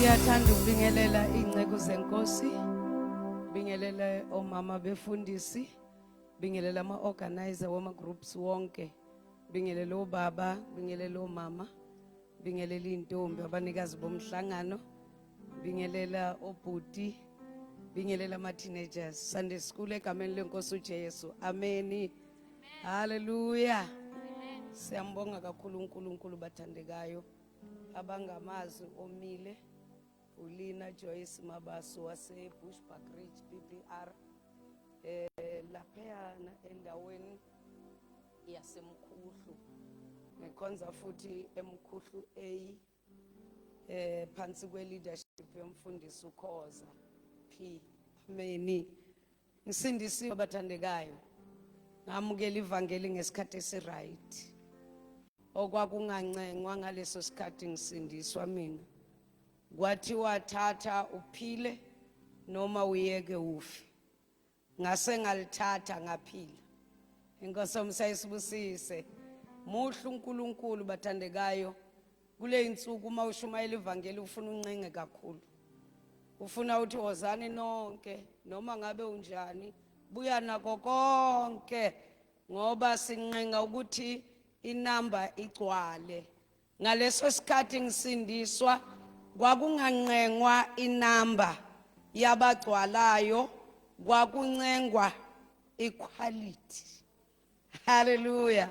Ngiyathanda ukubingelela iy'nceku zenkosi, bingelele omama befundisi, bingelele ama-organizer wama-groups wonke, bingelele obaba, bingelele omama, bingelele iy'ntombi, abanikazi bomhlangano, bingelela obhuti, bingelela ama-teenagers, Sunday school egameni lenkosi uJesu. Ameni. Haleluya. Siyambonga kakhulu uNkulunkulu bathandekayo abangamazi omile uLina Joyce Mabaso wase Bushbuckridge BBR laphayana endaweni yaseMkhuhlu. Ngikhonza futhi eMkhuhlu A phansi kwe leadership yomfundisi uKhoza P. Ameni. Ngisindisiwe bathandekayo. Ngamukela ivangeli ngesikhathi esiright. Okwakungancengwa ngaleso sikhathi ngisindiswa mina. Kwathiwa thatha uphile noma uyeke ufe. Ngase ngalithatha ngaphila. Inkosi omsa isibusise. Muhle uNkulunkulu bathandekayo. Kule insuku uma ushumayela ivangeli ufuna uncenge kakhulu. Ufuna uthi wozani nonke noma ngabe unjani buya nako konke ngoba sinqenga ukuthi inamba igcwale. Ngaleso sikhathi ngisindiswa kwakunganqengwa inamba yabagcwalayo, kwakuncengwa iquality. Hallelujah.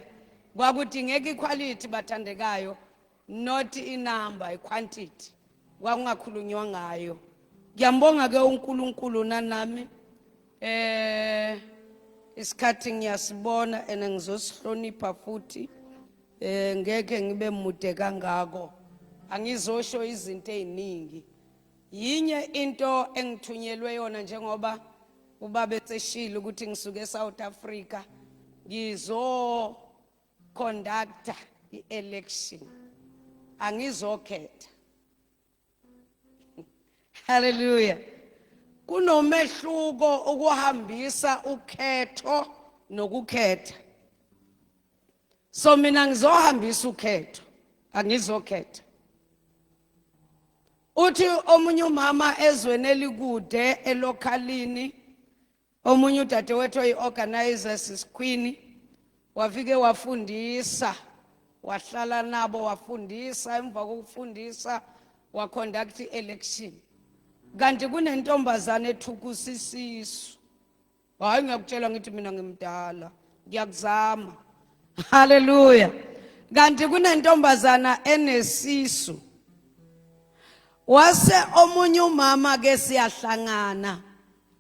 Kwakudingeka iquality bathandekayo, not inamba, iquantity. Kwakungakhulunywa ngayo. Ngiyambonga ke uNkulunkulu nanami. Isikhathi ngiyasibona ene ngizosihlonipha futhi. Ngeke ngibe mude kangako. Angizosho izinto eziningi. Yinye into engithunyelwe yona njengoba ubaba eseshilo ukuthi ngisuke eSouth Africa ngizo conductor i-election, angizokhetha. Hallelujah. Kunomehluko ukuhambisa ukhetho nokukhetha. So mina ngizohambisa ukhetho, angizokhetha. Uthi omunye umama ezweni elikude elokhalini, omunye udadewethu oyi-organizer sisikhwini wafike wafundisa, wahlala nabo wafundisa, emva kokufundisa waconduct i-election. Kanti kunentombazane ethukusa isisu. Hayi, ngiyakutshela ngithi mina ngimdala, ngiyakuzama. Haleluya. Kanti kunentombazana enesisu. Wase omunye umama ke siyahlangana.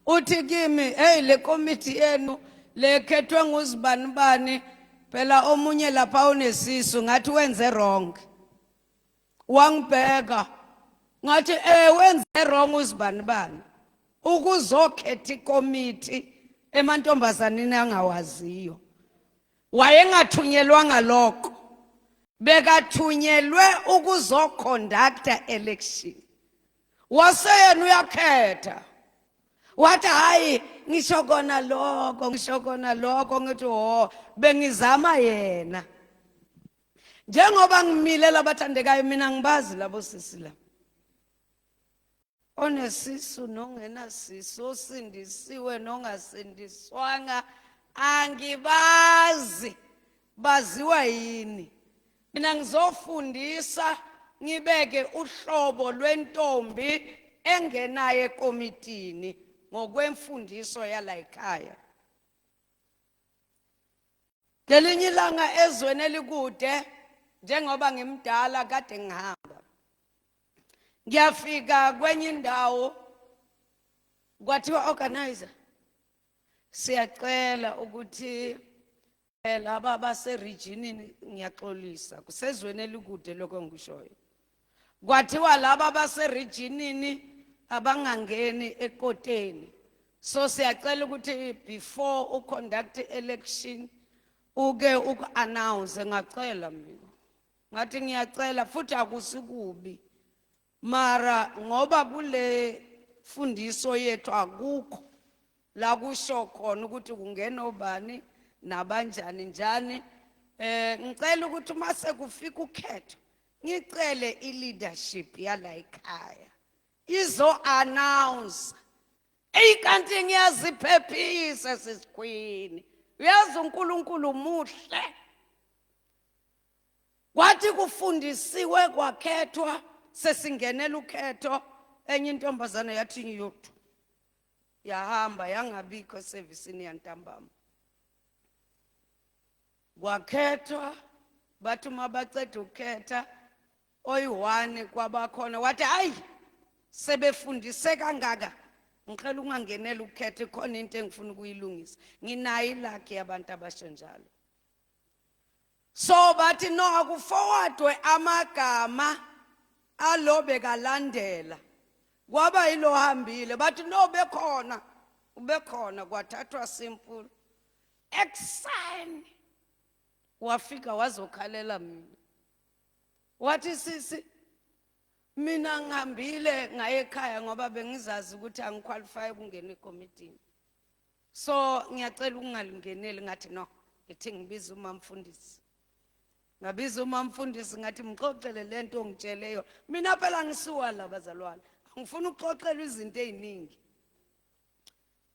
Uthi kimi, hey, le committee yenu lekhethwe nguzibani bani, phela omunye lapha unesisu, ngathi wenze wrong. Wangibheka ngathi wenze wrong uzibani bani ukuzokhetha ikomiti emantombazaneni angawaziyo. Wayengathunyelwanga lokho, bekathunyelwe ukuzoconducta election. Wase yena uyakhetha, wathi hayi ngisho kona lokho, ngisho kona lokho. Ngithi ho, bengizama yena. Njengoba ngimile labathandekayo, mina ngibazi labo sisi la, onesisu nongenasisu, osindisiwe nongasindiswanga, angibazi, baziwa yini. Mina ngizofundisa ngibeke uhlobo lwentombi engenayo ekomitini ngokwemfundiso yala ekhaya. Ngelinye ilanga ezweni elikude, njengoba ngimdala kade ngihamba, ngiyafika kwenye indawo, kwathiwa organizer siyacela ukuthi laba baseregionini, ngiyaxolisa, kusezweni elikude lokho engikushoyo, kwathiwa laba baseregionini abangangeni ekoteni, so siyacela ukuthi before uconduct election uke uku-announce. Ngacela mina, ngathi ngiyacela futhi akusikubi, mara ngoba kule fundiso yethu akukho la kusho khona ukuthi kungena obani nabanjani njani, ngicela ukuthi uma sekufika ukhetho ngicele i-leadership yala ekhaya. Izo announce. Eyi kanti ngiyaziphephisa sisikhwini. Uyazi uNkulunkulu muhle. Kwathi kufundisiwe kwakhethwa sesingenela ukhetho enye intombazane yathi ngiyothu. Yahamba yangabikho eservisini yantambama. Kwakhethwa bathi uma baceda ukukhetha oyi-one kwabakhona wathi hayi sebefundise kangaka ngicela ukungangenela ukukhetha ikhona into engifuna ukuyilungisa nginayo ilakhi yabantu abasho njalo so bathi no akufowadwe amagama alo bekalandela kwaba yilo hambile bathi no bekhona ubekhona kwathathwa simple ekuseni wafika wazokhalela mina wathi sisi mina ngihambile ngaye ekhaya ngoba bengizazi ukuthi angiqualify ukungena ekomitini so ngiyacela ukungalingeneli ngathi no ngithi ngibiza umamfundisi ngabiza umamfundisi ngathi mxoxele lento ongitshele yona mina phela ngisuwa la bazalwane angifuni ukuxoxelwa izinto eziningi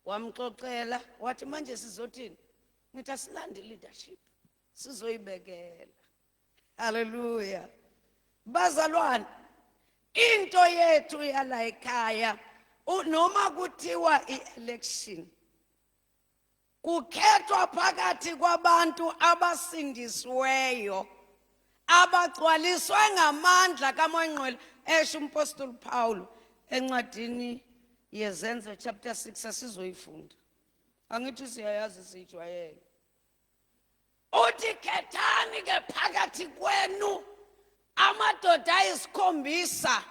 wamxoxela wathi manje sizothini ngithi asilande leadership sizoyibekela haleluya bazalwane into yethu yala ekhaya noma kuthiwa i-election kukhethwa phakathi kwabantu abasindisiweyo abagcwaliswe ngamandla kaMoya Ngcwele esho umpostoli Paul encwadini yezenzo chapter 6 asizoyifunda angithi siyayazi siyijwayele uthi khethani ke phakathi kwenu amadoda ayisikhombisa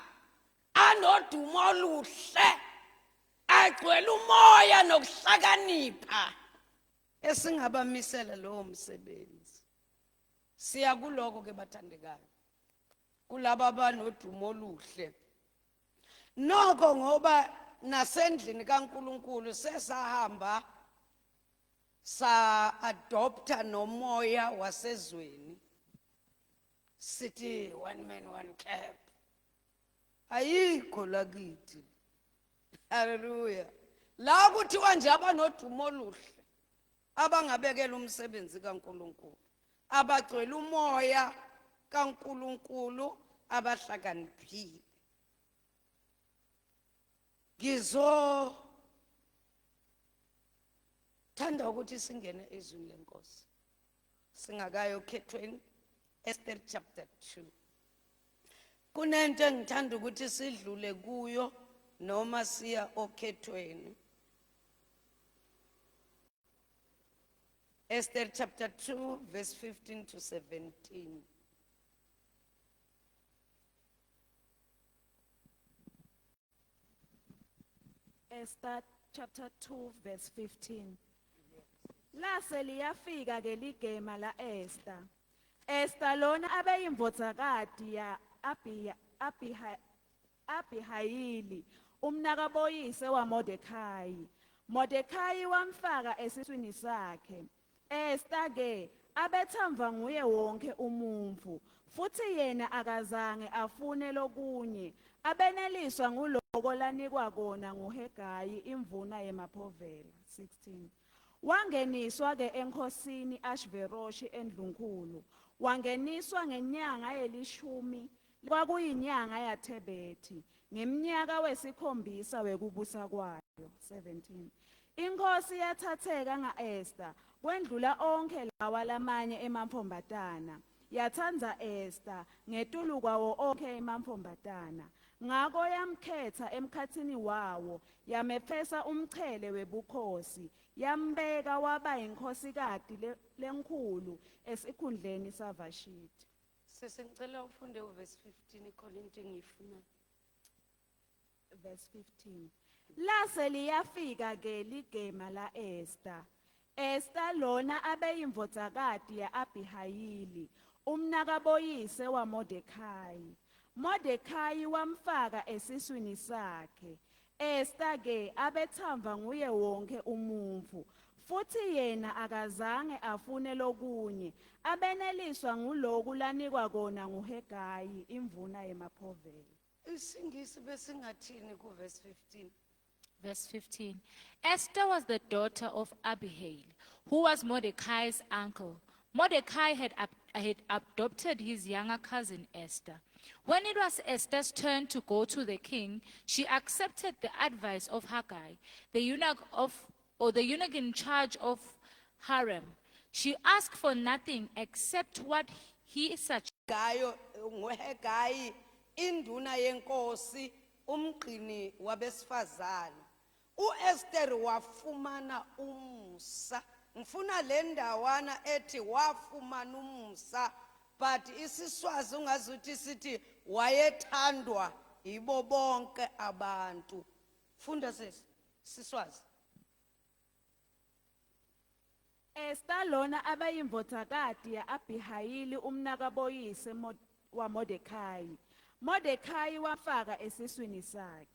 anodumo oluhle agcwele umoya nokuhlakanipha esingabamisela lowo msebenzi siya kuloko ke bathandekayo kulaba abanodumo oluhle nokho ngoba nasendlini kaNkuluNkulu sesahamba sa adopta nomoya wasezweni sithi one man one cap ayikho lakithi haleluya la kuthiwa nje abanodumo oluhle abangabekela umsebenzi kaNkuluNkulu abagcwele umoya kaNkuluNkulu abahlakaniphile ngizo thanda ukuthi singene ezwini lenkosi singakayo okhethweni Esther chapter 2 kunento engithanda ukuthi sidlule kuyo noma siya okhethweni Esther chapter 2 verse 15 to 17 Esther chapter 2 verse 15. Lase liyafika ke ligema la Esther. Esther lona abeyimvodzakati ya Abiya Abiha Abihayili umnakaboyise waMordecai. Mordecai wamfaka esiswini sakhe. Esta ke abethamva nguye wonke umuntfu futsi yena akazange afune lokunye abeneliswa nguloko lanikwa kona nguHegayi imvuna yemaphovela 16 Wangeniswa ke enkhosini Ashveroshi endlunkhulu wangeniswa ngenyanga yelishumi kwakuyinyanga yaThebethi ngemnyaka wesikhombisa wekubusa kwayo 17 Inkhosi yathatheka nga-Esta kwendlula onkhe lawa lamanye emantfombatana. Yatsandza Esta ngetulu kwawo onkhe emantfombatana. Ngako yamkhetsa emkhatsini wawo, yamepfesa umchele webukhosi, yambeka waba yinkhosikati lenkhulu esikhundleni saVashiti. Sisi ngicela ufunde uverse 15 ikhona into engiyifunayo. Verse 15. Lase liyafika ke ligema la Esther. Esther lona abeyimvodzakati ya Abihayili, umnakaboyise waMordecai. Mordecai wamfaka esiswini sakhe. Esther ke abethamva nguye wonke umuntfu. Futhi yena akazange afune lokunye. Abeneliswa nguloku lanikwa kona nguHegayi imvuna yemaphovela. Isingisi besingathini ku verse 15? Verse 15. Esther was the daughter of Abihail, who was Mordecai's uncle. Mordecai had adopted his younger cousin Esther. When it was Esther's turn to go to the king, she accepted the advice of Haggai, the eunuch of or the eunuch in charge of harem. She asked for nothing except what he suggested. Gayo nguHegayi induna yenkosi umgcini wabesifazane. uEsther wafumana umusa. Ngifuna le ndawana ethi wafumana umusa, but isiSwazi ungazuthi sithi wayethandwa yibo bonke abantu. Funda sesi siSwazi. Esther lona abayindvodzakati ya-Abihayili umnakaboyise waMordecai. Mordecai wafaka esiswini sakhe.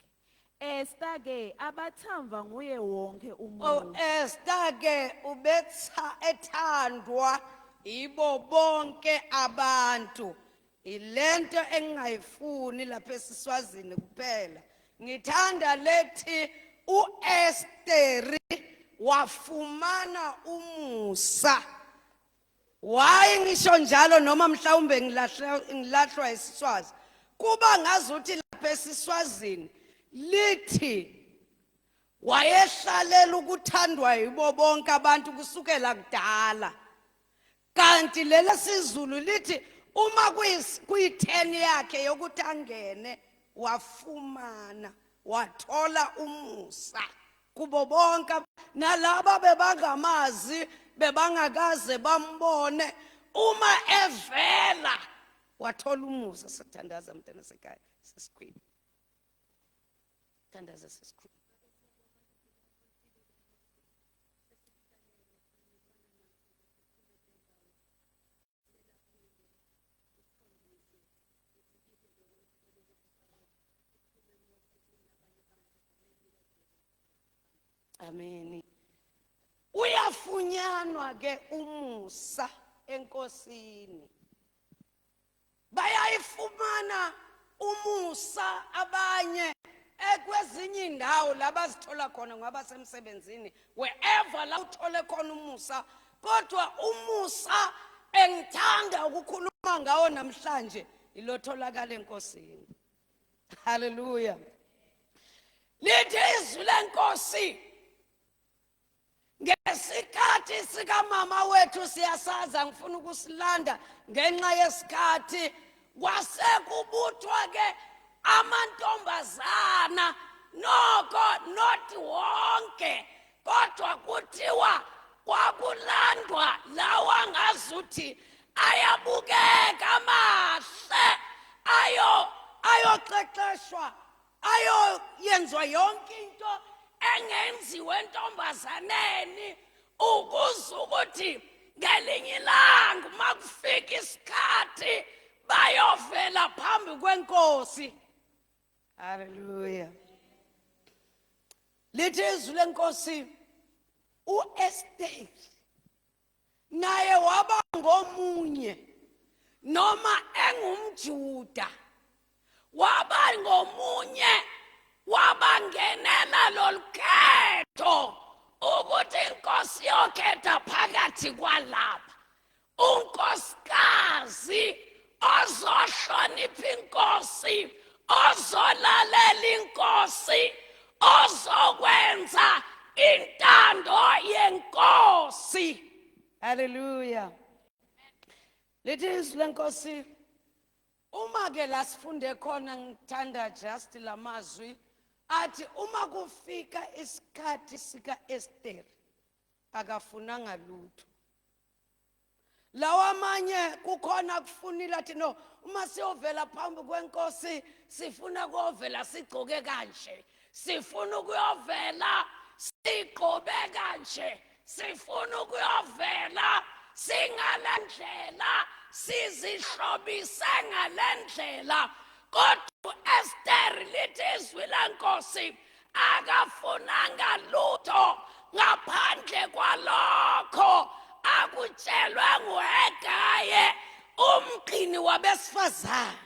Esther ke abathandwa nguye wonke Oh umuntu. Esther ke ubetha ethandwa ibo bonke abantu. Ilento engingayifuni lapha esiSwazini kuphela. Ngithanda lethi uEsther wafumana umusa. Why ngisho njalo noma mhlawumbe ngilahlwa isiSwazi? Kuba ngazuthi lapha esiSwazini lithi wayehlalela ukuthandwa yibo bonke abantu kusukela kudala. Kanti leli siZulu lithi uma kuyi-10 yakhe yokuthi angene wafumana wathola umusa kubo bonke, nalaba bebangamazi bebangakaze bambone, uma evela wathola umusa. Sithandaza mntana sekhaya sesikhwini, thandaza sesikhwini. Amen. Uyafunyanwa ke umusa enkosini. Bayayifumana umusa abanye ekwezinye indawo labazithola khona ngoba semsebenzini, wherever la uthole khona umusa. Kodwa umusa engithanda ukukhuluma ngawo namhlanje ilotholakala enkosini. Hallelujah. Lithi izwi lenkosi ngesikhathi sikamama wethu siyasaza, ngifuna ukusilanda ngenxa yesikhathi. Kwase kubuthwa ke amantombazana, noko not wonke, kodwa kuthiwa kwakulandwa lawa ngazuthi ayabukeka amahle, ayoqeqeshwa, ayoyenzwa yonke into engenziwe entombazaneni, ukuze ukuthi ngelinye ilanga uma kufika isikhathi bayovela phambi kwenkosi. Hallelujah. Lithi izwi lenkosi uEsther naye waba ngomunye, noma engumJuda, waba ngomunye wabangenela lolukhetho ukuthi inkosi yokhetha phakathi kwalapha unkosikazi ozohlonipha inkosi, ozolalela inkosi, ozokwenza intando yenkosi. Hallelujah. Lithi izwi lenkosi uma ke la sifunde khona, ngithanda just lamazwi athi uma kufika isikhathi sika Esther akafunanga lutho. Lawa amanye kukhona kufunile athi no, uma siyovela phambi kwenkosi sifuna kuyovela sigcoke kanje, sifuna ukuyovela sigqobe kanje, sifuna ukuyovela singalendlela, sizihlobise ngalendlela. Kodwa uEsther lithi izwi lenkosi akafunanga lutho ngaphandle kwalokho akutshelwe nguHegaye umgcini wabesifazane.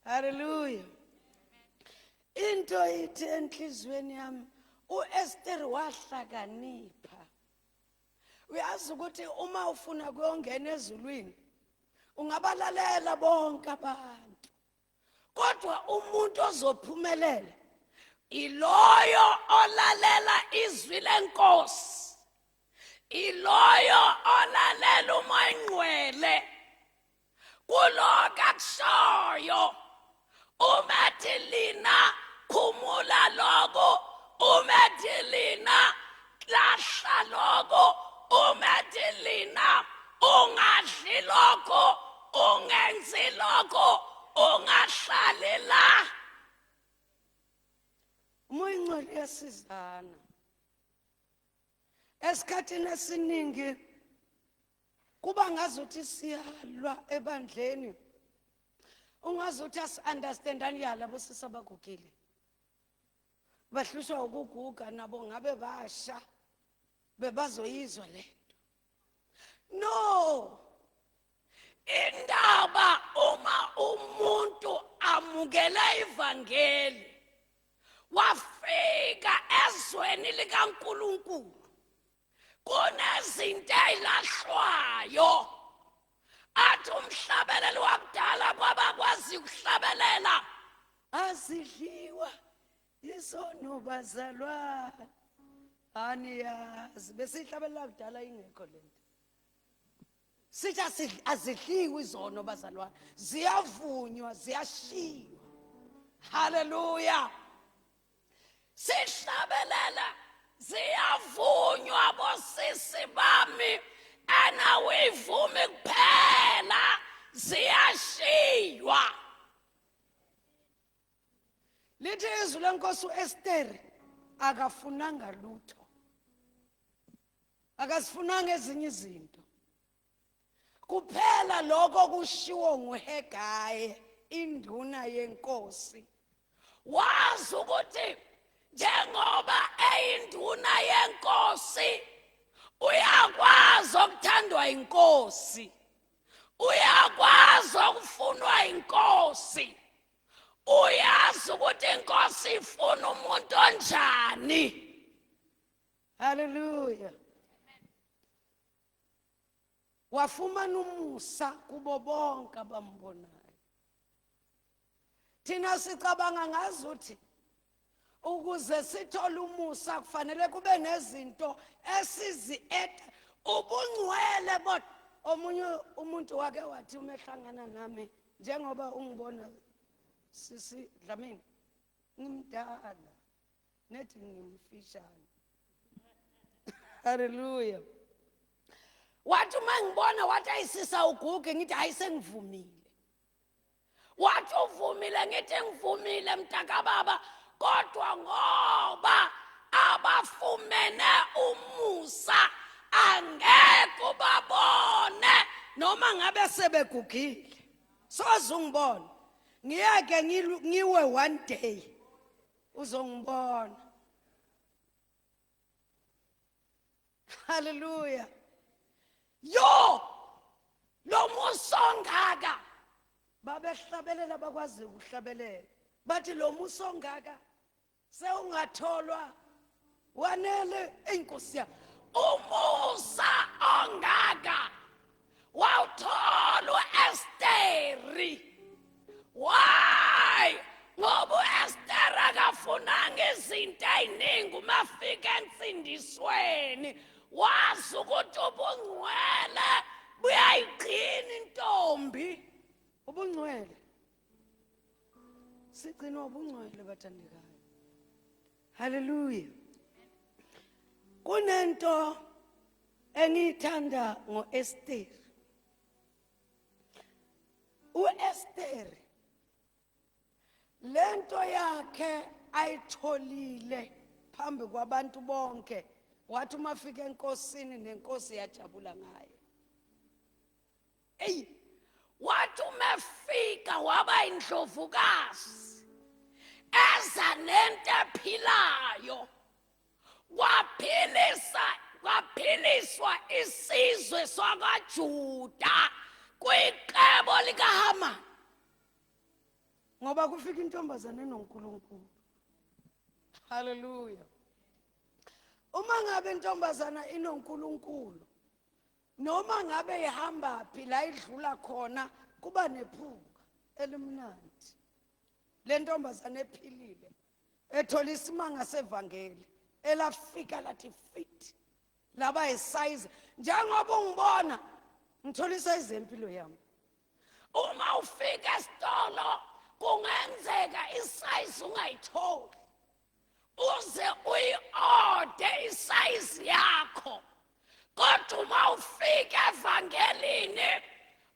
Haleluya. Into ithi enhliziyweni yami uEsther wahlakanipha. Uyazi ukuthi uma ufuna kuyongena ezulwini ungabalalela bonke abantu. Kodwa umuntu ozophumelela iloyo olalela izwi lenkosi. Iloyo olalela umoya ingcwele. Kulokho akushoyo umethi lina khumula lokho umethi lina lahla lokho umethi lina ungadli lokho ungenzi lokho ungahlali la. Umoya ingcwele uyasizana esikhathini esiningi. Kuba ngazuthi siyalwa ebandleni, ungazuthi asi-understandani. Yala bosisi abagugile bahlushwa ukuguga nabo ngabe basha bebazoyizwa lento. No, indaba uma umuntu amukela ivangeli wafika ezweni likaNkuluNkulu, kunezinto ezilahlwayo. Athi umhlabeleli wakudala kwabakwazi ukuhlabelela, azidliwa isono bazalwane. Aniyazi besihlabelela kudala ingekho lento. Sithi azidliwe izono bazalwane, ziyavunywa, ziyashiywa. Haleluya. Sihlabelela ziyavunywa bosisi bami, anawuyivumi kuphela, ziyashiywa. Lithi izwi lenkosi uEsther akafunanga lutho, akasifunanga ezinye izinto kuphela lokho kushiwo nguHegayi induna yenkosi. Wazi ukuthi njengoba eyinduna yenkosi uyakwazi okuthandwa inkosi, uyakwazi okufunwa inkosi, uyazi ukuthi inkosi ifuna umuntu onjani. Haleluya. Wafumana umusa kubo bonke abambonayo. Thina sicabanga ngazuthi ukuze sithole umusa kufanele kube nezinto esizi-eda ubungcwele bodwa. Omunye umuntu wake wathi uma ehlangana nami, njengoba ungibona sisi Dlamini, ngimdala nethi ngimfishane. Haleluya. Wathi uma ngibona wathi ayisisa uguge, ngithi hayi sengivumile. Wathi uvumile, ngithi ngivumile mntakababa, kodwa ngoba abafumene umusa angeke ubabone noma ngabe sebegugile. Soze ungibone, ngiyeke ngiwe one day uzongibona. Haleluya. Yo, lo musa ongaka, babehlabelela bakwazi ukuhlabelela, bathi lo musa ongaka sewungatholwa wanele inkosi yami. Umusa ongaka wawuthola uEsteri. Why? Ngoba uEsther akafunanga izinto eziningi uma fika ensindisweni. Wazi ukuthi ubungcwele buyayigcina intombi. Ubungcwele sigcinwa ubungcwele bathandekayo. Haleluya. Kunento engiyithanda ngoEsther. uEsther lento yakhe ayitholile phambi kwabantu bonke, wathi uma fika enkosini nenkosi yajabula ngaye. Ey, wathi uma efika waba indlovukazi eza nento ephilayo, kwaphiliswa isizwe sakwaJuda kwiqebo likaHaman. Ngoba kufika intombazane enoNkulunkulu. Haleluya. Uma ngabe intombazana inoNkulunkulu, noma ngabe ihamba phi la idlula khona kuba nephunga elimnandi. Le ntombazane ephilile ethola isimanga sevangeli elafika lathi fit laba isize njengoba ungibona ngithola isize yempilo yami. Uma ufika esitolo kungenzeka isize ungayitholi, uze uyi-ode isize yakho, kodwa uma ufika evangelini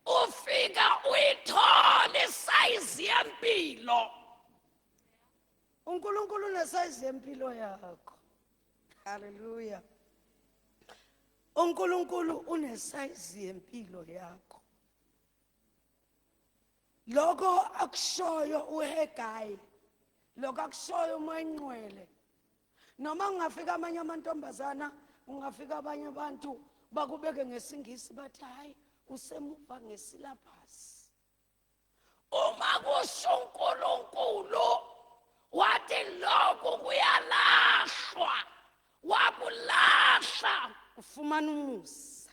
ufika uyithole isize yempilo. uNkulunkulu unesayizi yempilo yakho. Haleluya. uNkulunkulu unesayizi yempilo yakho. Lokho akushoyo uHegayi, lokho akushoyo uMoya oNgcwele, noma kungafika amanye amantombazana, kungafika abanye abantu bakubeke ngesingisi bathi hayi usemuva ngesilabhasi. Uma kusho uNkulunkulu wathi lokhu kuyalahlwa, wakulahla, ufumana umusa.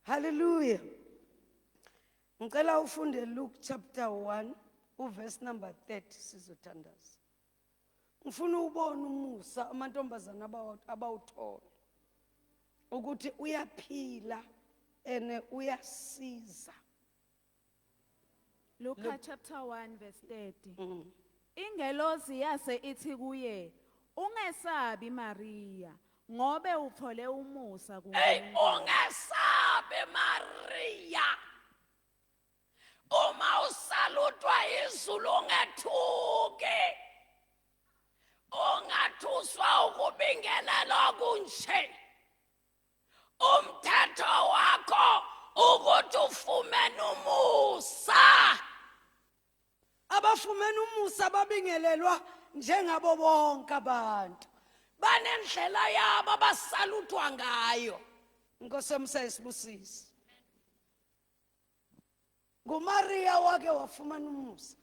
Haleluya. Ngicela ufunde Luke chapter 1 uverse number 30 sizothandaza. Ngifuna ubone umusa amantombazana abawuthola ukuthi uyaphila ene uyasiza. Luka chapter 1 verse 30. Ingelosi yase ithi kuye, ungesabi Maria, ngobe uthole umusa Hey, kuNkulunkulu. ungesabi Maria. Uma usalutwa izulu ungethuki. Ungathuswa ukubingelelwa kunje. Umthetho wakho ukuthi ufumene umusa. Abafumene umusa babingelelwa njengabo bonke abantu. Banendlela yabo abasalutwa ngayo. Inkosi yomsa isibusise. NguMaria wake wafumana umusa.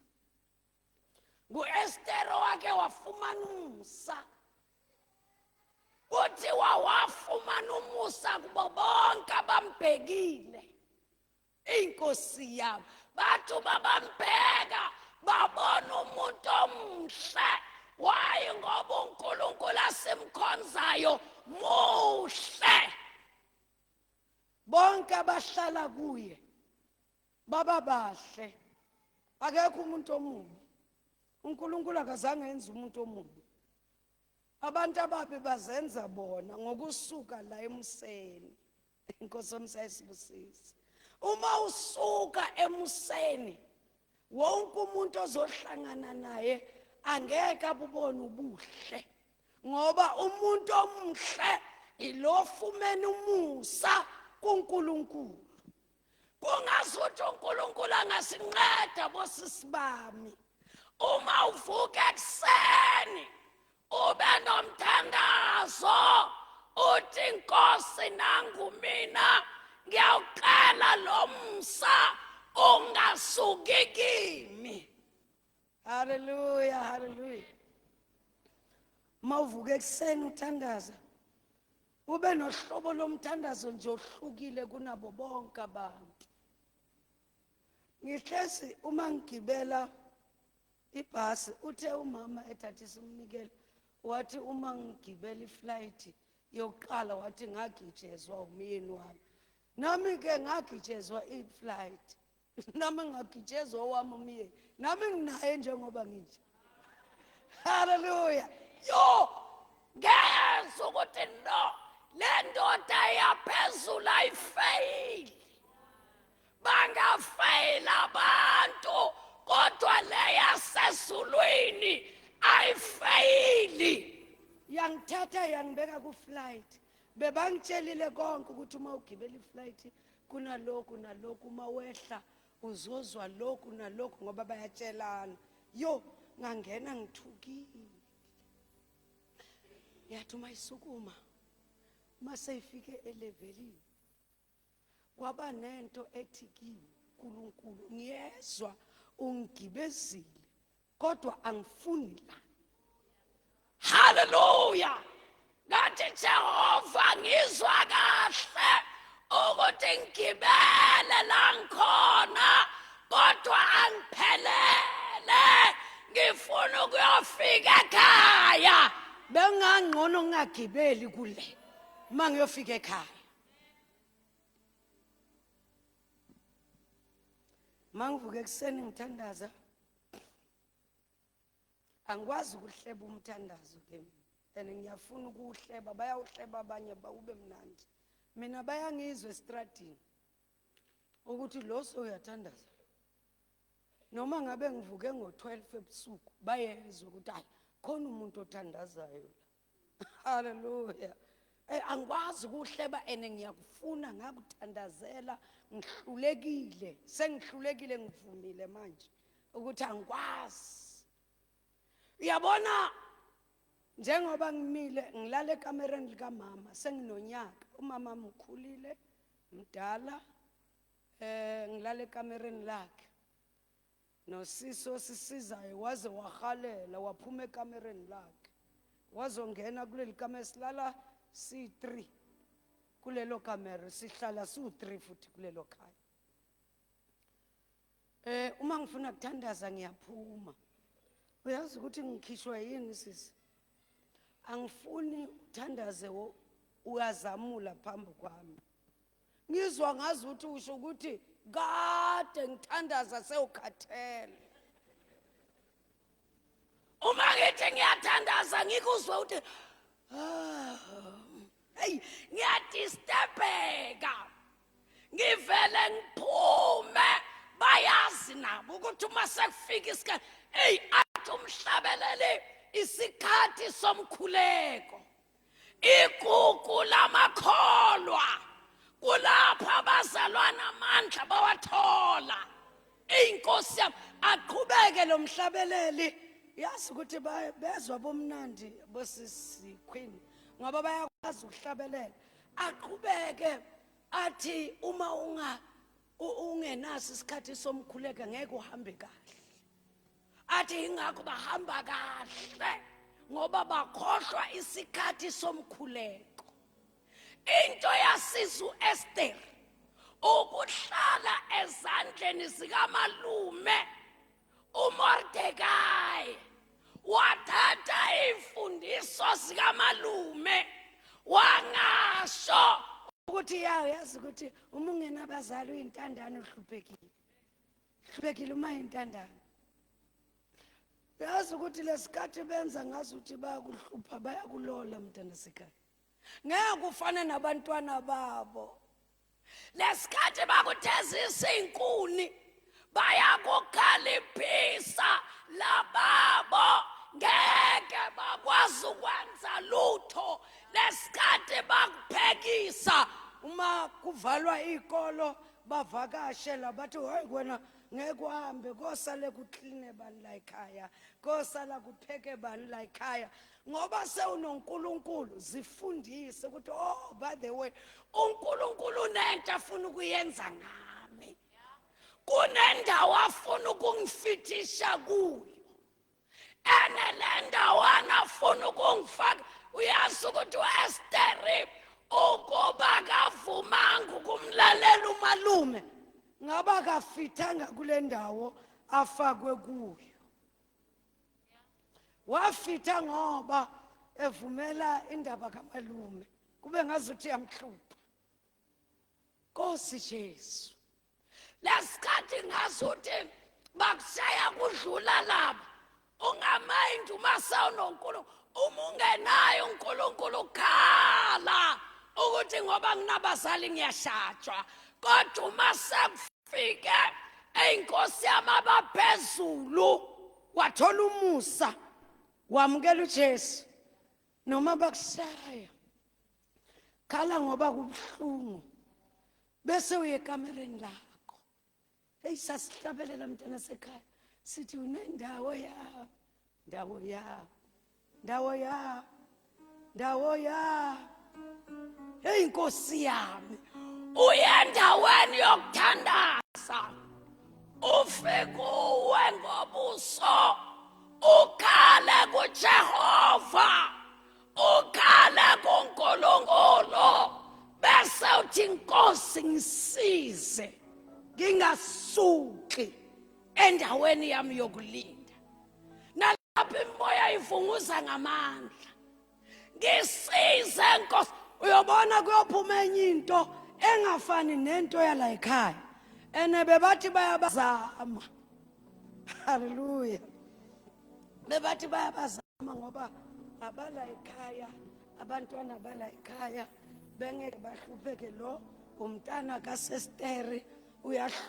NguEsther wake wafumana umusa. Kuthiwa wafumana umusa kubo bonke abambhekile. Inkosi yabo bathi babambheka babona umuntu omuhle. Why? Ngoba uNkulunkulu asimkhonzayo muhle. Bonke abahlala kuye baba bahle. Akekho umuntu omubi. uNkulunkulu akazange enze umuntu omubi. Abantu ababi bazenza bona ngokusuka la emuseni. Inkosi yomsa isibusise. Uma usuka emuseni, wonke umuntu ozohlangana naye angeke abubone ubuhle, ngoba umuntu omuhle ilofumene umusa kuNkulunkulu. Kungazuthi uNkulunkulu angasinqeda bosisi bami. Uma uvuka ekuseni ube nomthandazo uthi Nkosi nangu mina ngiyawucela lo msa ungasuki kimi. Haleluya, haleluya. Uma uvuka ekuseni uthandaza ube nohlobo lomthandazo nje ohlukile kunabo bonke abantu. Ngihlezi uma ngigibela ibhasi, uthe umama ethathisa umnikelo wathi uma ngigibela iflight yokuqala wathi ngagijezwa umyeni wami. Nami ke ngagijezwa iflight. Nami ngagijezwa owami umyeni. Nami nginaye njengoba nginje. Hallelujah. Yo, ngezwa ukuthi no, le ndoda yaphezulu ayifeyili. Bangafeyila abantu kodwa le yasezulwini ayifeyili. Yangithatha yangibeka ku-flight. Bebangitshelile konke ukuthi uma ugibela iflight kunalokhu nalokhu, uma wehla uzozwa lokhu nalokhu ngoba bayatshelana. Yo, ngangena ngithukile. Yathi uma isukuma mase ifike elevelini kwaba nento ethi kimi, uNkulunkulu ngiyezwa Ungigibezile kodwa angifuni la. Haleluya! Ngathi Jehova ngizwa kahle ukuthi ngigibele la ngikhona kodwa angiphelele, ngifuna ukuyofika ekhaya. Bengangcono ngingagibeli kule uma ngiyofika ekhaya. Mangivuka ekuseni ngithandaza, angikwazi ukuhleba umthandazo ke mina, and ngiyafuna ukuwuhleba. Bayawuhleba abanye bawube mnandi, mina bayangizwa estradini ukuthi lo soyathandaza. Noma ngabe ngivuke ngo-12 ebusuku, bayezwa ukuthi hayi, khona umuntu othandazayo la. Haleluya! Angikwazi ukuhleba ene ngiyakufuna, ngakuthandazela, ngihlulekile, sengihlulekile, ngivumile manje ukuthi angikwazi. Uyabona, njengoba ngimile ngilala ekamereni likamama, senginonyaka umama mkhulile, mdala, ngilala ekamereni lakhe nosisi osisizayo, waze wahalela waphuma ekamereni lakhe wazongena kuleli kamera. Silala si-3 kulelo kamera, sihlala siwu-3 futhi kulelo khaya. Uma ngifuna kuthandaza ngiyaphuma. Uyazi ukuthi ngikhishwa yini, sisi? Angifuni uthandaze uyazamula phambi kwami, ngizwa ngazi ukuthi usho ukuthi kade ngithandaza sewukhathele. Uma ngithi ngiyathandaza ngikuzwe ukuthi ah, hey, ngiyadisturbeka, ngivele ngiphume. Bayazi nabo ukuthi uma sekufika isikhathi, hey, athi umhlabeleli isikhathi somkhuleko igugu lamakholwa, kulapho abazalwana amandla bawathola. Inkosi yami, aqhubeke lo mhlabeleli, yazi ukuthi bezwa bomnandi bosisi Queen ngoba bayakwazi ukuhlabelela. Aqhubeke athi uma unga ungenaso isikhathi somkhuleko ngeke uhambe kahle. Athi ingakho bahamba kahle ngoba bakhohlwa isikhathi somkhuleko. Into yasiza uEsther ukuhlala ezandleni zikamalume uMordekai, wathatha imfundiso zikamalume, wangasho ukuthi yazi ukuthi uma ungenabazali uyintandane, uhluphekile, hluphekile uma intandane. Yazi ukuthi lesikhathi benza ngazi ukuthi bayakuhlupha, bayakulola mntana sekhaya, ngeke ufane nabantwana babo. Lesikhathi bakuthezisa inkuni, bayakukhaliphisa, lababo ngeke bakwazi ukwenza lutho. Lesikhathi bakuphekisa, uma kuvalwa ikolo bavakashe la, bathi hayi wena ngeke uhambe, kosale kukline bani la ekhaya, kosala kupheke bani la ekhaya, ngoba sewunoNkulunkulu. Zifundise ukuthi oh, by the way, uNkulunkulu unento afuna ukuyenza ngami, kunendawo afuna ukungifithisha kuyo, ene le ndawana afuna ukungifaka. Uyazi ukuthi u-Esteri ukuba kavumanga ukumlalela umalume, ngaba kafithanga kule ndawo afakwe kuyo. Wafitha ngoba evumela indaba kamalume kube ngazuthi yamhlupha. Nkosi Jesu, lesikhathi ngazuthi bakushaya kudlula laba, ungamayindi uma sewunoNkulunkulu. Uma ungenayo uNkulunkulu, khala ukuthi ngoba nginabazali ngiyashatshwa, kodwa uma sekufike eyinkosi yami abaphezulu, wathola umusa, wamukela uJesu, noma bakushaya, khala ngoba kubuhlungu, bese uye ekamereni lakho. Hey, sasihlabelela mntana sekhaya sithi unendawo ya ndawo ya ndawo ya ndawo ya. Hey, Nkosi yami, uye endaweni yokuthandaza. Ufike uwe ngobuso ukhale kuJehova, ukhale kuNkulunkulu, bese uthi Nkosi ngisize ngingasuki endaweni yami yokulinda. Nalapho imoya ivunguza ngamandla, ngisize Nkosi. Uyobona kuyophuma enye into engafani nento yala ekhaya, ene bebathi bayabazama. Haleluya, bebathi bayabazama ngoba abala ekhaya, abantwana bala ekhaya bengeke bahlupheke. Lo umntana kasesteri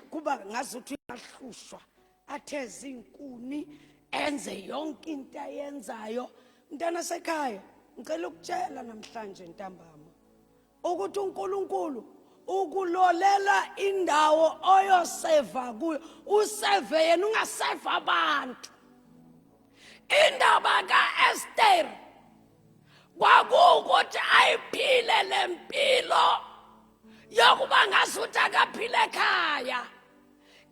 kuba ngazuthi uyahlushwa, atheze inkuni, enze yonke into ayenzayo. Mntana sekhaya, ngicela ukutshela namhlanje ntambama ukuthi uNkulunkulu ukulolela indawo oyoseva kuyo, useve yena, ungaseva abantu. Indaba kaEsther kwakuwukuthi ayiphile lempilo yokuba ngasuthi akaphile ekhaya,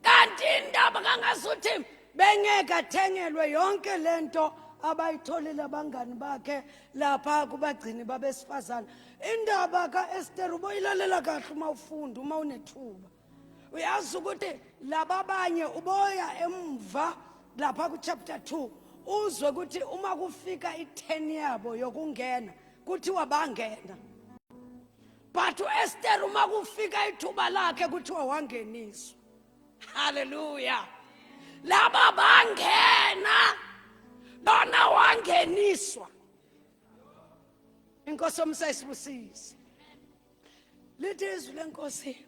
kanti indaba kangasuthi bengeke athengelwe yonke lento abayitholile abangani bakhe lapha kubagcini babesifazane. Indaba kaEsther uboyilalela kahle uma ufunda, uma unethuba. Uyazi ukuthi laba abanye uboya emva lapha ku chapter 2 uzwe ukuthi uma kufika i-10 yabo yokungena kuthiwa bangena, but uEsther uma kufika ithuba lakhe kuthiwa wangeniswa. Haleluya, laba bangena, lona wangeniswa. Inkosi yomsa isibusise. Lithi izwi lenkosi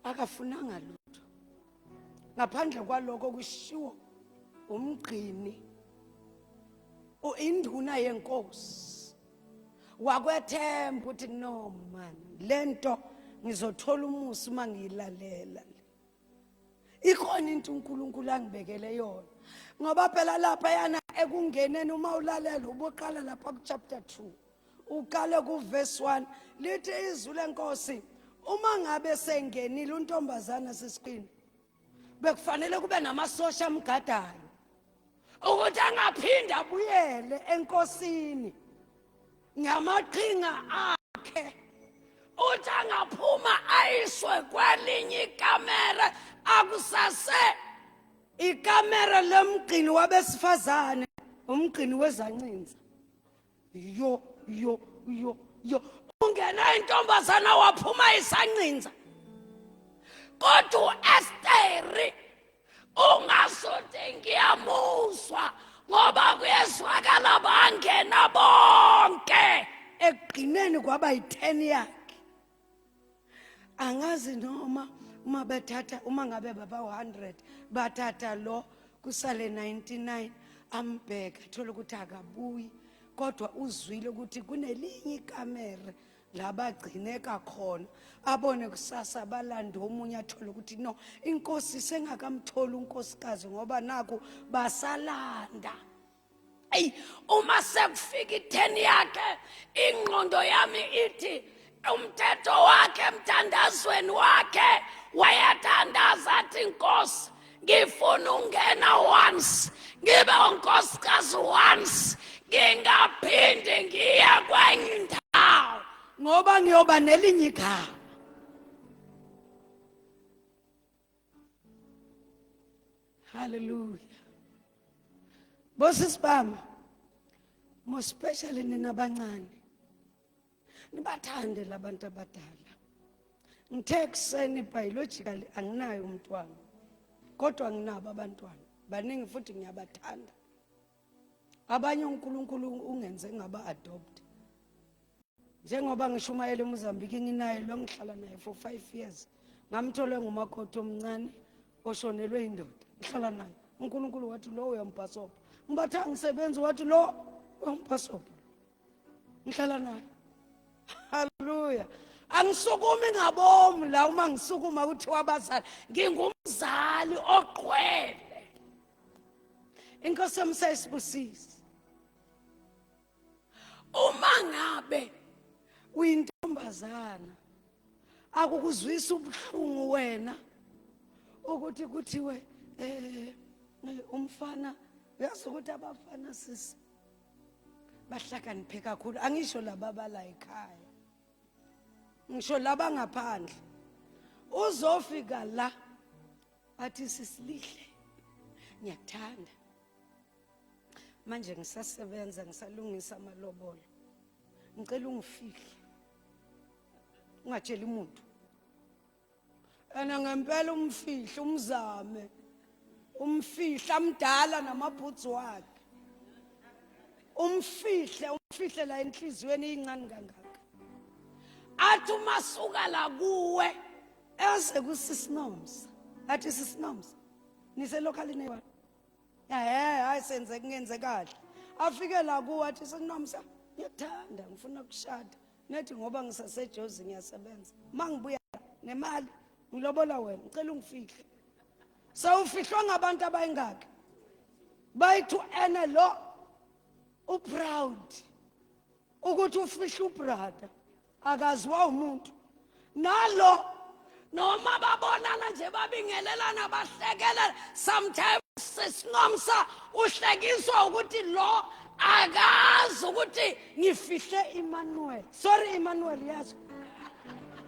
akafunanga lutho ngaphandle kwaloko kushiwo umgcini induna yenkosi. Wakwethemba ukuthi no man, lento ngizothola umusa uma ngiyilalela. Ikhona into uNkulunkulu angibekele yona, ngoba phela lapha yana ekungeneni uma ulalela ubuqala lapha ku chapter 2 uqale ku verse 1, lithi izwi lenkosi uma ngabe sengenile untombazana sesiqini, bekufanele kube namasosha amgadayo ukuthi angaphinde abuyele enkosini ngamaqhinga akhe. Uthi angaphuma ayiswe kwelinye ikamere, akusase ikamere lemgcini wabesifazane, umgcini wezancinza. Yo yo yo yo, ungena intombazana waphuma isancinza. Kodwa uEsteri ungasuthi ngiyamuzwa, ngoba kuyezwakala bangena bonke, ekugcineni kwaba yi-10 yakhe. Angazi noma uma bethatha, uma ngabe baba 100 bathatha lo kusale 99, ambheka thola ukuthi akabuyi, kodwa uzwile ukuthi kunelinye ikamere labagcineka khona. Abone kusasa balanda omunye, athole ukuthi no, inkosi sengakamtholi unkosikazi ngoba naku basalanda. Ey, uma sekufika i-10 yakhe, ingqondo yami ithi umthetho wakhe emthandazweni wakhe wayethandaza athi, Nkosi, ngifuna ungena once, ngibe unkosikazi once, ngingaphindi ngiye kwenye indawo ngoba ngiyoba nelinye igama. Hallelujah. Bosisi bami, more especially nina abancane, nibathande labantu abadala. Ngithe ekuseni biologically anginayo umntwana, kodwa nginabo abantwana baningi futhi ngiyabathanda. Abanye uNkulunkulu ungenze ngaba adopt. Njengoba ngishumayela eMozambique, nginaye lo ngihlala naye for 5 years, ngamthola ngumakoti omncane oshonelwe indoda, ngihlala naye. uNkulunkulu wathi lo uyamphasopa, ngibatha ngisebenzi, wathi lo uyamphasopa, ngihlala naye. Haleluya. Angisukumi ngabomu la, uma ngisukuma kuthiwa abazali, ngingumzali ogqwele. Inkosi yomsa isibusise. Uma ngabe uyintombazana, akukuzwisa ubuhlungu wena. Ukuthi kuthiwe umfana, uyazi ukuthi abafana sisi bahlakaniphe kakhulu. Angisho laba bala ekhaya, ngisho laba ngaphandle. Uzofika la athi, sisilihle, ngiyakuthanda, manje ngisasebenza, ngisalungisa amalobolo, ngicela ungifihle, ungatsheli umuntu. Ena ngempela umfihle, umzame umfihle, amdala namabhutsi wakhe, umfihle, umfihle la enhliziyweni incane kangaka. Athi umasuka la kuwe eze kusisinomsa, athi, sisinomsa, niselokhalini eyi-one, ehe, hayi, senze kungenze kahle. Afike la kuwe athi, sinomsa, ngiyakuthanda, ngifuna ukushada, nethi ngoba ngisasejozi ngiyasebenza, uma ngibuya nemali ngilobola wena, ngicela ungifihle. Sewufihlwa ngabantu abayingaki? Bayithu ene lo uproud ukuthi ufihle ubrother, akaziwa umuntu nalo, noma babonana nje babingelelana, bahlekelela. Sometimes sisinomsa uhlekiswa ukuthi lo akazi ukuthi ngifihle Emmanuel. Sorry, Emmanuel, yazi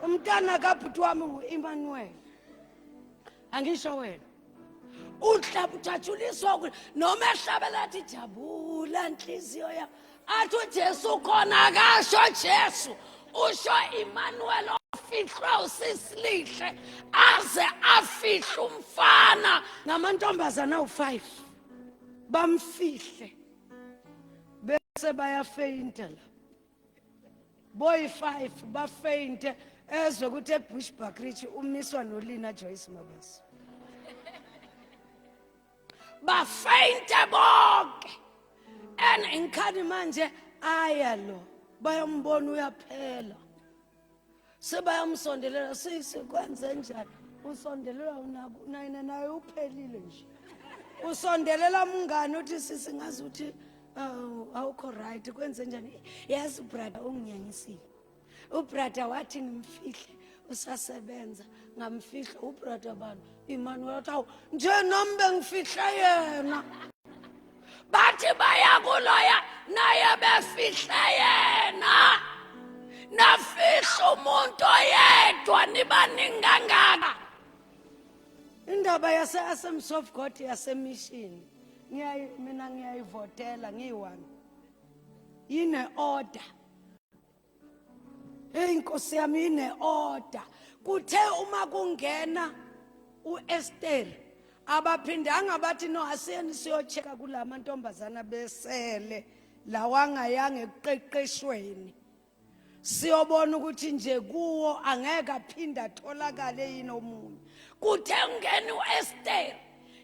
umntana kabhuti wami ngu-Emmanuel. Angisho wena ujatshuliswa ukuthi noma ehlabela athi, jabula nhliziyo yami, athi uJesu khona, akasho Jesu, usho Emmanuel ofihlwe usisilihle. Aze afihle umfana ngamantombazana awu-5, bamfihle bese bayafeyinta la boyi-5, bafeyinte, ezwe ukuthi eBushbuckridge umiswa noLina Joyce Mabaso. Bafeyinte bonke and inkhani manje aya lo, bayambona uyaphela, sebayamsondelela, sisi, kwenze njani? Usondelela unayina naye uphelile nje, usondelela mngani, uthi, sisi, ngazi ukuthi awukho right, kwenze njani? Yazi brother unginyanyisile, ubrother wathi ngimfihle, usasebenza, ngamfihla. Ubrother bani? Emmanuel. Athi, awu nje nami bengifihle yena. Bathi baya kuloya naye befihle yena. Nafihla umuntu oyedwa, nibaningi kangaka. Indaba yase-Assemblies of God yasemission, mina ngiyayivotela ngiyi-one, ine-order. Hey Nkosi yami, ine-order. Kuthe uma kungena u-Esther, abaphindanga bathi, no, asiyeni siyocheka kula mantombazana besele lawangayanga ekuqeqeshweni, siyobona ukuthi nje kuwo angeke aphinde atholakale yini omunye. Kuthe kungena u-Esther,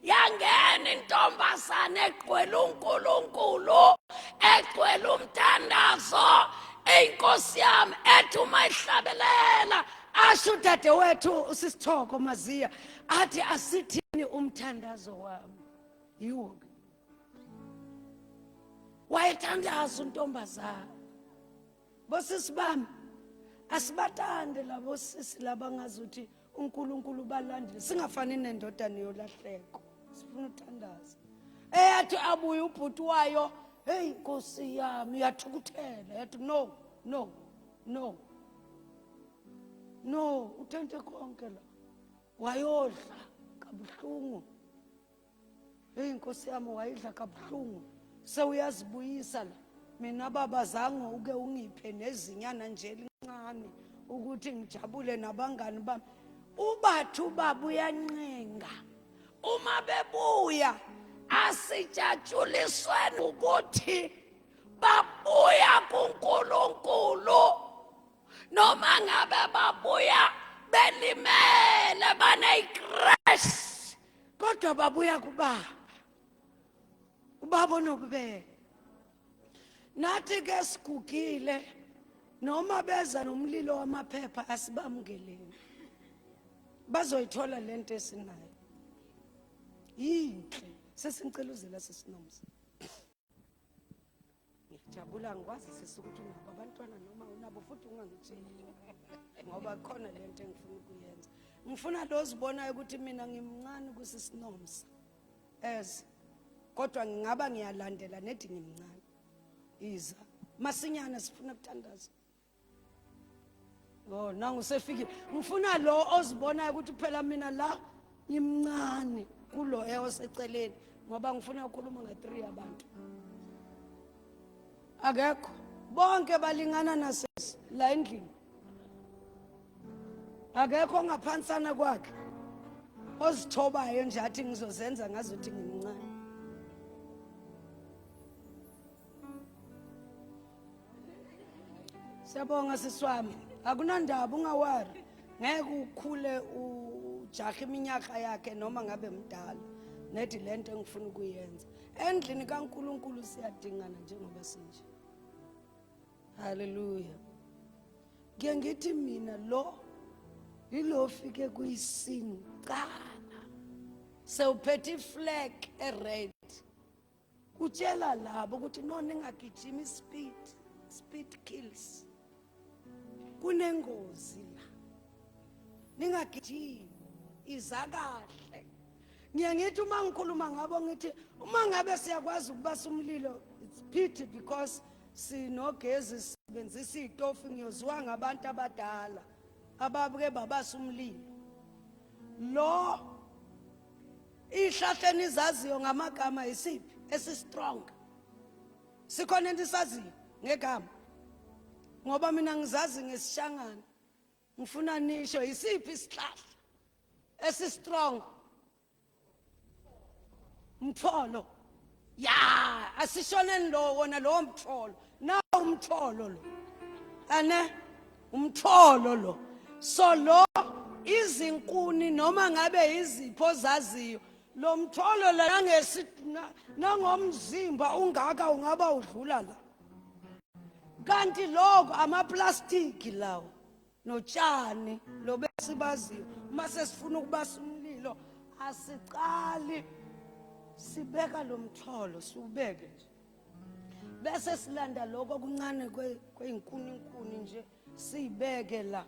yangena intombazane egcwele uNkulunkulu, egcwele umthandazo. Eyinkosi yami, ethi uma ihlabelela, asho udadewethu usisithoko Maziya, athi, asithini umthandazo wami? Yiwo ke wayethandaza untombazana. Bosisi bami, asibathande labo sisi labangazuthi uNkulunkulu balandile, singafani nendodana yolahleko. Sifuna uthandaza eyathi abuye ubhuti wayo, hey Nkosi yami, yathukuthela, yathi, no, no, no, no, uthente konke la, wayodla kabuhlungu. Hey Nkosi yami, wayidla kabuhlungu, sewuyazibuyisa la. Mina baba zange uke ungiphe nezinyana nje elincane ukuthi ngijabule nabangani bami. Ubathi ubaba uyancenga uma bebuya, asijatshulisweni ukuthi babuya kuNkulunkulu, noma ngabe babuya belimele, baneyicrash, kodwa babuya kubaba, ubaba onobubele. Nathi ke sigugile, noma beza nomlilo wamaphepha, asibamukeleni, bazoyithola lento esinayo, yinhle. Sesingicela uzela sesinomsa. Ngiyajabula, ngikwazi sisi ukuthi unabo abantwana noma unabo futhi ungangitsheli, ngoba khona lento engifuna ukuyenza. Ngifuna lo zibonayo ukuthi mina ngimncane kusisinomsa as kodwa ngingaba ngiyalandela nedi ngimncane. Iza masinyane sifuna ukuthandaza. Oh nangu sefikile. Ngifuna lo ozibonayo ukuthi phela mina la ngimncane kulo oseceleni ngoba ngifuna ukukhuluma nga3 abantu. Akekho. Bonke balingana nasesi la endlini. Akekho ongaphansana kwakhe. Ozithobayo nje athi ngizozenza ngazuthi ngimncane. Siyabonga siswami. Akunandaba ungawari. Ngeke ukhule ujaha iminyaka yakhe noma ngabe mdala. Nethi lento engifuna ukuyenza. Endlini kaNkuluNkulu siyadingana njengoba sinje. Hallelujah. Ngike ngithi mina lo yilo fike kuyisini qala. Sewuphethe iflag ered. Utshela labo ukuthi no ningagijimi speed, speed kills. Kunengozi la. Ningagijimi iza kahle. Ngiye ngithi uma ngikhuluma ngabo ngithi uma ngabe siyakwazi ukubasa umlilo it's pity because sinogezi sisebenzisa iy'tofu ngiyoziwa ngabantu abadala ababuke babasa umlilo lo ihlahla enizaziyo ngamagama isiphi esi-strong sikhona into isaziyo ngegama ngoba mina ngizazi ngesishangana ngifuna nisho isiphi isihlahla esi-strong mtholo ya asishoneni lo wona lowo mtholo na umtholo lo ane umtholo lo so lo izinkuni noma ngabe izipho zaziyo lo mtholo la nangomzimba ungaka ungaba udlula la kanti lokho amaplastiki lawo notshani lo besibaziyo uma sesifuna ukubasa umlilo asiqali sibeka lo mtholo siwubeke nje bese silanda lokho okuncane kwey'nkuninkuni nje siyibeke la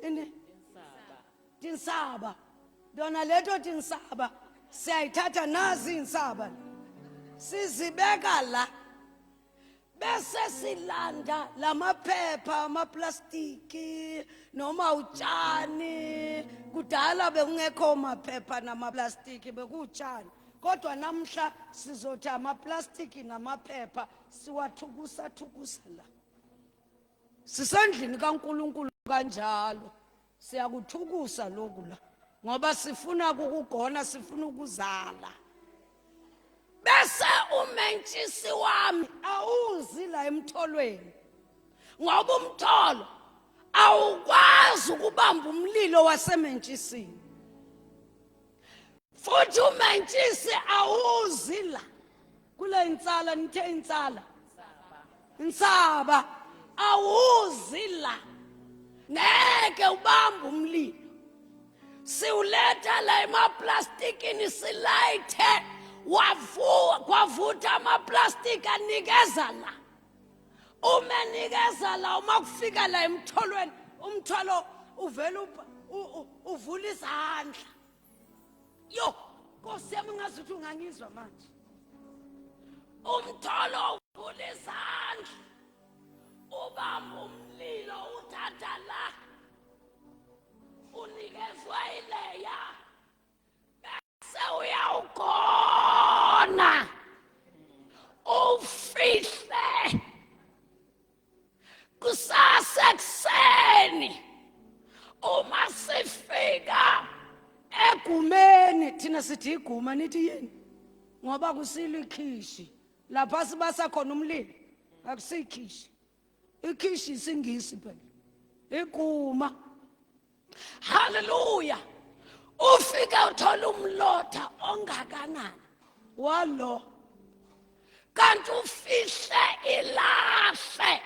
ini tinsaba yona leto tinsaba siyayithatha nazi iy'nsaba sizibeka la bese silanda lamaphepha amaplastiki noma utshani kudala bekungekho maphepha namaplastiki bekuwutshani kodwa namhla sizothi amaplastiki namaphepha siwathukusa thukusa la sisendlini kaNkuluNkulu kanjalo siyakuthukusa lokhu la ngoba sifuna ukugona sifuna ukuzala bese umentshisi wami awuzi la emtholweni ngoba umtholo awukwazi ukubamba umlilo wasementshisini futhi umentshisi awuzi la kule insala nithe insala insaba awuzi la ngeke ubambe umlilo siwuletha la emaplastikini silayithe kwavutha amaplastiki anikeza la uma enikeza la uma kufika la emtholweni umthwalo uvela uvula izandla yo nkosi yami ngazi ukuthi ungangizwa manje umtholo uvula izandla ubamba umlilo uthatha la unikezwa ileya bese uyawugona ufihle kusasa ekuseni uma sifika egumeni thina sithi iguma nithi yini ngoba kusilikhishi lapha sibasa khona umlilo akusikhishi ikhishi isingisi phela iguma haleluya ufike uthola umlotha ongakanani walo kanti ufihle ilahle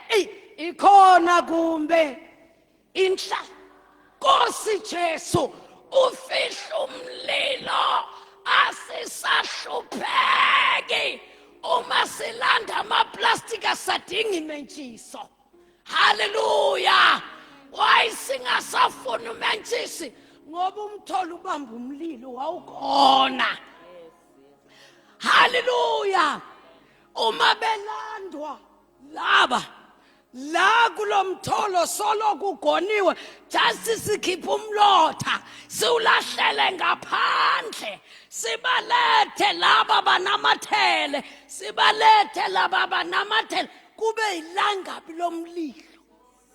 ikhona kumbe inhla Nkosi Jesu ufihle umlilo asisahlupheki uma silanda amaplastic asadingi imentshiso haleluya Why singasafuni umentshisi? Ngoba umtholo ubamba umlilo wawukona. Haleluya. Uma belandwa laba la kulomtholo solo kugoniwe, just sikhipha umlotha siwulahlele ngaphandle, sibalethe laba banamathele, sibalethe laba banamathele, kube ilangabi lomlilo.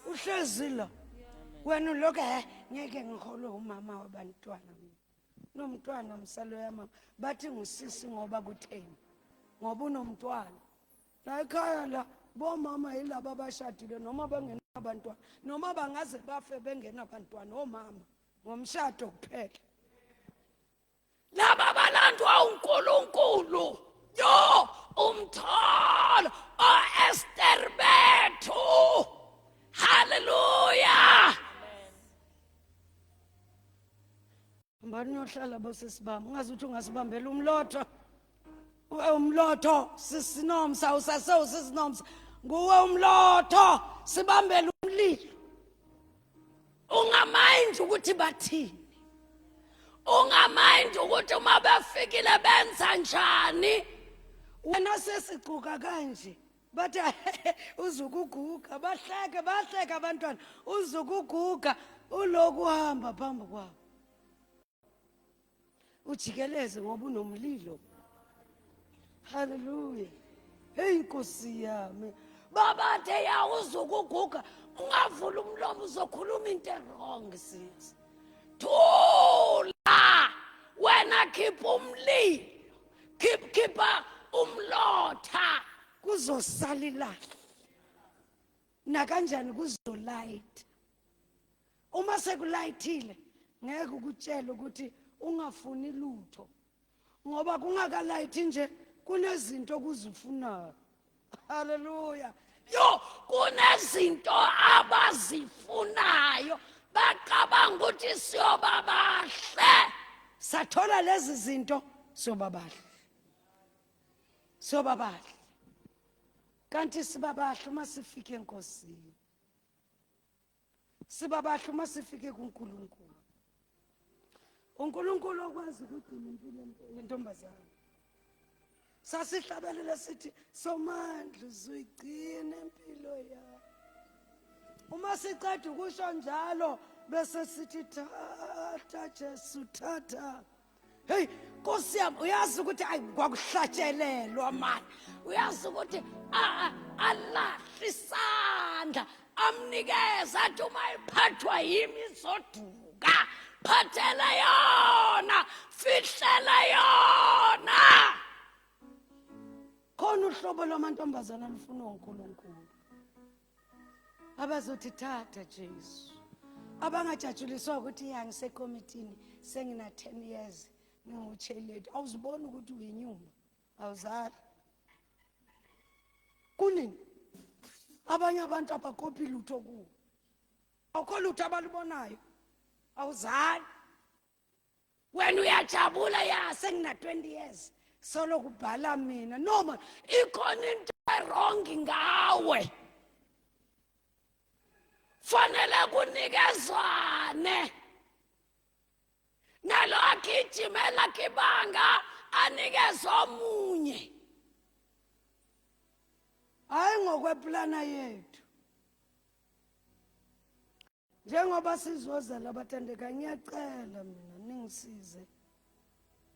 Uhlezi la wena ulokhu ngeke ngiholwe umama wabantwana mina nomntwana msalo yamama bathi ngusisi ngoba kutheni ngoba unomntwana la ekhaya la bomama yilaba abashadile noma bengenabantwana noma bangaze bafe bengenabantwana omama ngomshado kuphela. Laba balandwa uNkulunkulu yo umtholo oEsther bethu. Haleluya. Hambani niyohlala bosisi bami, ungaze uthi ungasibambela umlotho. Uwe umlotho sisinomsa, usase usisinomsa, nguwe umlotho, sibambele umlilo. Ungamind ukuthi bathini, ungamind ukuthi uma befikile benza njani. Wena sesicuka kanje bathi uzukuguga, bahleke bahleke abantwana, uzukuguga uloku uhamba phambi kwabo ujikeleze ngoba unomlilo. Haleluya. Hey Nkosi yami, babathe ya uzukuguga, ungavula umlomo uzokhuluma into wrong sisi. Thula wena, khipha umlilo, khipha umlotha, kuzosala ilahle nakanjani, kuzolayitha. Uma sekulayithile ngeke ukutshele ukuthi ungafuni lutho, ngoba kungakalayithi nje kunezinto okuzifunayo. Haleluya. Yo, kunezinto abazifunayo, bacabanga ukuthi siyoba bahle. Sathola lezi zinto siyoba bahle, siyoba bahle. Kanti siba bahle uma sifike eNkosini, siba bahle uma sifike kuNkulunkulu. uNkulunkulu okwazi ukugcina impilo yentombazane. Sasihlabelele sithi Somandla uzuyigcina impilo yami. Uma siceda ukusho njalo bese sithi thatha Jesu thatha. Hey Nkosi yami, uyazi ukuthi ayi kwakuhlatshelelwa mani, uyazi ukuthi alahle isandla amnikeze athi uma iphathwa yimi izoduka, phathela yona, fihlela yona. Khona uhlobo lwamantombazana lufunwa uNkulunkulu, abazothi thatha Jesu, abangajatshuliswa ukuthi ya ngisekomitini sengina 10 years nginguchairlady. Awuziboni ukuthi uyinyuma, awuzali kunini. Abanye abantu abakopi lutho kuwo, awukho lutho abalubonayo, awuzali. Wena uyajabula, ya sengina 20 years solo kubhala mina. Noma ikhona into wrong ngawe, fanele kunikezwane nalo agijimela kibanga anikezwe omunye, hayi ngokweplana yethu. Njengoba sizozela abathandeka, ngiyacela mina ningisize.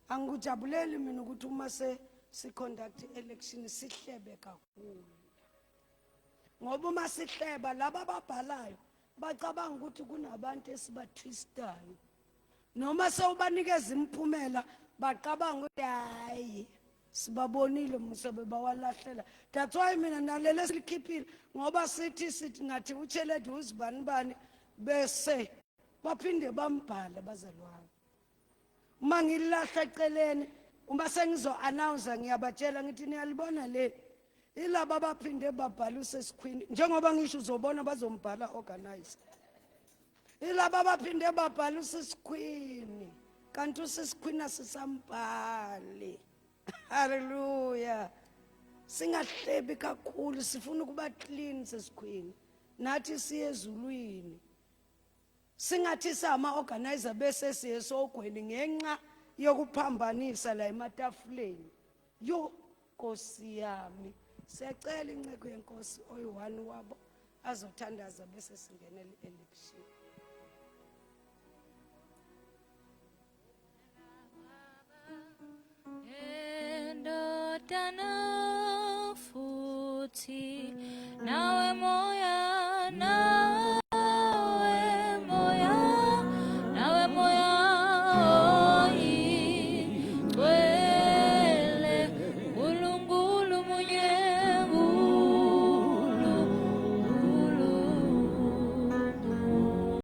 Angikujabuleli mina ukuthi uma se-conduct election sihlebe kakhulu, ngoba uma sihleba laba ababhalayo bacabanga ukuthi kunabantu esibatwistayo, noma sewubanikeza imiphumela bacabanga ukuthi hayi sibabonile musa bebawalahlela. That's why mina nalele silikhiphile, ngoba sithi ngathi ucheledi uzibani bani, bese baphinde bambhale bazalwane. Uma ngilahla eceleni, uma sengizo-announce ngiyabatshela ngithi niyalibona le ilaba abaphinde babhala usesikhwini, njengoba ngisho uzobona bazombhala organizer, ilaba abaphinde babhala usisikhwini, kanti usisikhwini asisambhali. Haleluya. Singahlebi kakhulu, sifuna ukuba clean sesikhwini, nathi siye ezulwini. Singathi sama organizer bese siye sogweni ngenxa yokuphambanisa la ematafuleni. Yo Nkosi yami, siyacela inceko yenkosi oyi-one wabo azothandaza bese singenela i-election. Endodana futhi nawe moya.